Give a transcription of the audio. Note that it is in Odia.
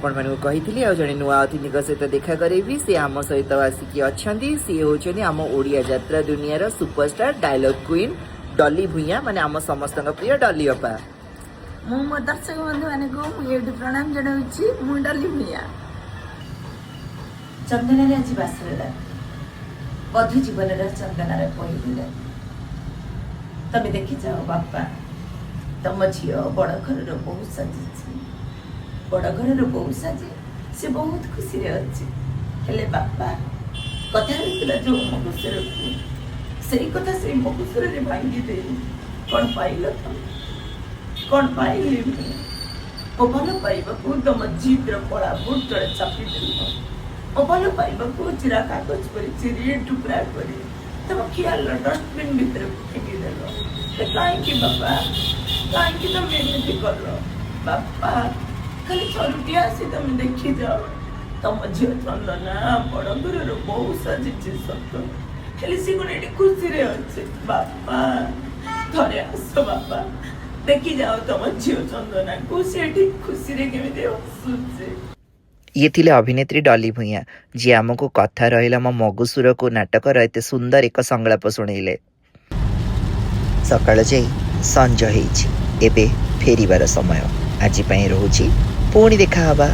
ଆପଣମାନଙ୍କୁ କହିଥିଲି, ଆଉ ଜଣେ ନୂଆ ଅତିଥିଙ୍କ ସହିତ ଦେଖା କରେଇବି। ସେ ଆମ ସହିତ ଆସିକି ଅଛନ୍ତି। ସିଏ ହେଉଛନ୍ତି ଆମ ଓଡ଼ିଆ ଯାତ୍ରା ଦୁନିଆର superstar, dialogue queen Dolly Bhuyan, ମାନେ ଆମ ସମସ୍ତଙ୍କ ପ୍ରିୟ ଡଲି ଅପା। ମୁଁ ମୋ ଦର୍ଶକ ବନ୍ଧୁମାନଙ୍କୁ ମୁଁ ଏଇଠି ପ୍ରଣାମ ଜଣାଉଛି। ମୁଁ ଡଲି ଭୂଇଁଆ। ଚନ୍ଦନାରେ ଆଜି ବାସର ରାତି, ବଧୁ ଜୀବନର ଚନ୍ଦନାର ପହିଲି ରାତି। ତମେ ଦେଖିଯାଅ ବାପା, ତମ ଝିଅ ବଡ଼ ଘରର ବୋହୂ ସାଜିଛି। ବଡ଼ ଘରର ବୋହୂ ସାଜି ସେ ବହୁତ ଖୁସିରେ ଅଛି। ହେଲେ ବାପା, କଥା ହେଇଥିଲା ଯୋଉ ମଗୁସରକୁ, ସେଇ କଥା ସେଇ ମଗୁସରରେ ଭାଙ୍ଗି ଦେଇ କ'ଣ ପାଇଲ ତମେ? କ'ଣ ପାଇଲି ମୁଁ? ମୋ ଭଲ ପାଇବାକୁ ତମ ଜିଦ୍ର କଳା ବୁଟ ତଳେ ଚାପି ଦେଲ। ମୋ ଭଲ ପାଇବାକୁ ଚିରା କାଗଜ ପରି ଚିରି ଟୁକୁରା କରି ତମ ଖିଆଲର ଡଷ୍ଟବିନ୍ ଭିତରେ ଫିଙ୍ଗିଦେଲ। କାହିଁକି ବାପା, କାହିଁକି ତମେ ଏମିତି କଲ? ବାପା, ଖାଲି ଥରୁଟିଏ ଆସି ତମେ ଦେଖିଯାଅ। ତମ ଝିଅ ଚନ୍ଦନା ବଡ଼ ଘରର ବୋହୂ ସାଜିଛି ସତ, ହେଲେ ସେ କ'ଣ ଏଠି ଖୁସିରେ ଅଛି? ବାପା, ଥରେ ଆସ ବାପା, ଦେଖି ଯାଅ ତମ ଝିଅ ଚନ୍ଦନାକୁ, ସେ ଏଠି ଖୁସିରେ କେମିତି ହସୁଛି। ଇଏ ଥିଲେ ଅଭିନେତ୍ରୀ ଡଲି ଭୂଇଁଆ, ଯିଏ ଆମକୁ କଥା ରହିଲା ମୋ ମଗୁସୁରକୁ ନାଟକର ଏତେ ସୁନ୍ଦର ଏକ ସଂଳାପ ଶୁଣେଇଲେ। ସକାଳ ଯାଇ ସଞ୍ଜ ହେଇଛି, ଏବେ ଫେରିବାର ସମୟ। ଆଜି ପାଇଁ ରହୁଛି, ପୁଣି ଦେଖା ହବା।